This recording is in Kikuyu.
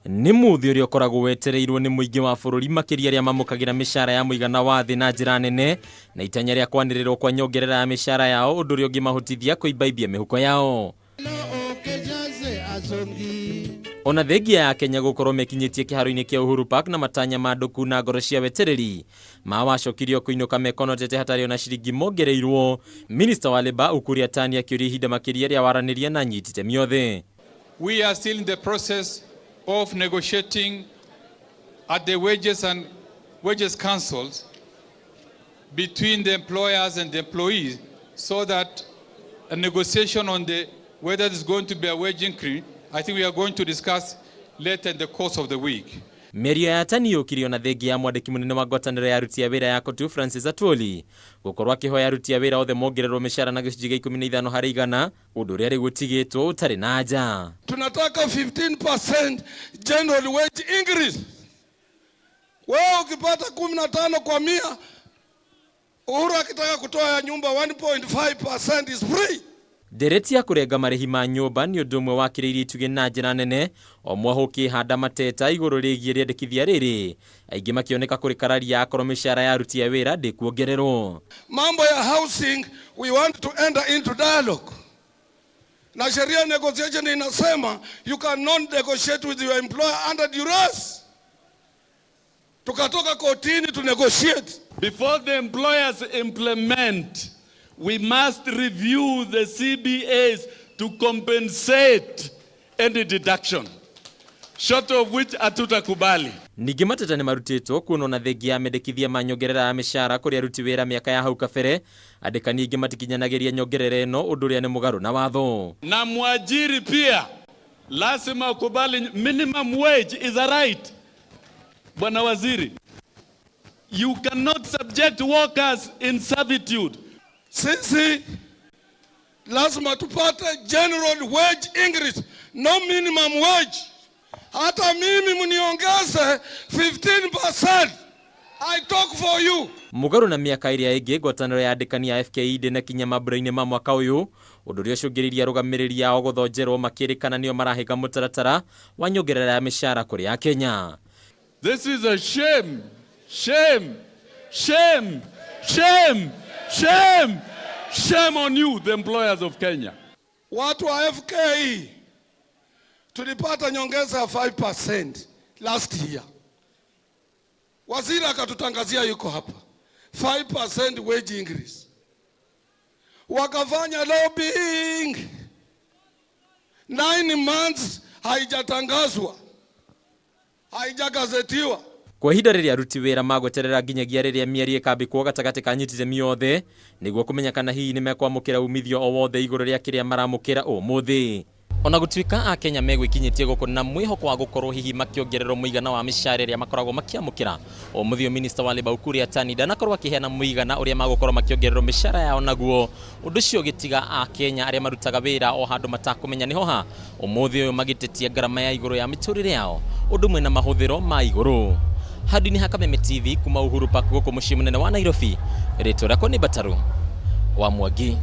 Nĩ mũthĩ ũrĩa ũkoragwo wetereirwo nĩ mũingĩ wa bũrũri, makĩria arĩa mamũkagĩra mĩcara ya mũigana wa thĩ na njĩra nene, na itanya rĩa kwanĩrĩrwo kwa nyongerera ya mĩcara yao, ũndũ ũrĩa ũngĩmahotithia kũimbaimbia mĩhuko yao. Ona thengia ya Kenya gũkorwo mekinyĩtie kĩharo-inĩ kĩa Uhuru Park na matanya ma andũ kuna ngoro cia wetereri ma wacokirio kũinũka mekonotete hatarĩ ona ciringi mongereirwo. Minista wa Labour Ukur Yatani akĩũria ihinda makĩria rĩa waranĩria na anyiti itemi othe. We are still in the process of negotiating at the wages and wages councils between the employers and the employees, so that a negotiation on the whether there's going to be a wage increase, I think we are going to discuss later in the course of the week. Mĩario ya Yatani yũkire ona thengia ya mwandĩki mũnene wa ngwatanĩro ya aruti a wĩra ya COTU Francis Atwoli gũkorwo akĩhoya aruti a wĩra othe mongererwo mĩcara na gĩcunjĩ gĩa 15 harĩ igana, ũndũ ũrĩa rĩu ũtigĩtwo ũtarĩ na anja. Tunataka 15% general wage increase. Wewe ukipata 15 kwa mia, Uhuru akitaka kutoa ya nyumba 1.5% is free. Ndereti ya kũrenga marĩhi ma nyũmba nĩ ũndũ ũmwe wakĩrĩirie itugĩ na njĩra nene, o mwahũ ũkĩhanda mateta igũrũ rĩgiĩ rĩendekithia rĩrĩ, aingĩ makĩoneka kũrĩkararia akorwo mĩcara ya aruti a wĩra ndĩkuongererwo. Mambo ya housing, we want to enter into dialogue. Na sheria negotiation inasema you cannot negotiate with your employer under duress. Tukatoka kotini to negotiate. Before the employers implement, we must review the CBAs to compensate any deduction, short of which hatutakubali. Ningĩ mateta nĩ marutĩtwo kuonwo na thengia ya mendekithia ma nyongerera ya mĩcara kũrĩ aruti wĩra mĩaka ya hau kabere, andĩkani aingĩ matikinyanagĩria nyongerera ĩno, ũndũ ũrĩa nĩ mũgarũ na watho. Na mwajiri pia lazima ukubali minimum wage is a right. Bwana Waziri, you cannot subject workers in servitude. Sisi lazima tupate general wage increase, no minimum wage. Hata mimi mniongeze 15%. I talk for you. Mũgarũ na mĩaka ĩrĩa ĩngĩ, ngwatanĩro ya andĩkani ya FKE ndĩnakinya mambura-inĩ ma mwaka ũyũ, ũndũ ũrĩa ũcũngĩrĩirie arũgamĩrĩri ao gũthonjerwo makĩrĩkana nĩo marahĩnga mũtaratara wa nyongerera ya mĩcara kũrĩ Akenya. This is a shame, shame, shame, shame, shame, shame on you, the employers of Kenya. Watu wa FKE tulipata nyongeza ya 5% last year. Waziri akatutangazia yuko hapa 5% wage increase. Wakafanya lobbying 9 months, haijatangazwa, haijagazetiwa. Kwa ihinda rĩrĩa aruti wĩra magweterera nginyagia rĩrĩa mĩario ĩkambĩkwo gatagatĩ ka anyiti itemi othe nĩguo kũmenya kana hihi nĩ mekwamũkĩra umithio o wothe igũrũ rĩa kĩrĩa maramũkĩra ũmũthĩ. Ona gũtuĩka Akenya megwĩkinyĩtie gũkũ na mwĩhoko wa gũkorwo hihi makĩongererwo mũigana wa mĩcara ĩrĩa makoragwo makĩamũkĩra ũmũthĩ ũyũ, minista wa Labour Ukur Yatani ndanakorwo akĩheana mũigana ũrĩa magũkorwo makĩongererwo mĩcara yao naguo. Ũndũ ũcio ũgĩtiga Akenya arĩa marutaga wĩra o handũ matakũmenya nĩho ha ũmũthĩ ũyũ, magĩtetia ngarama ya igũrũ ya mĩtũrĩre yao ũndũ ũmwe na mahũthĩro ma igũrũ. Handũ-inĩ ha Kameme TV kuma Uhuru Park gũkũ mũciĩ mũnene wa Nairobi, rĩtwa rĩakwa nĩ Mbataru wa Mwangi.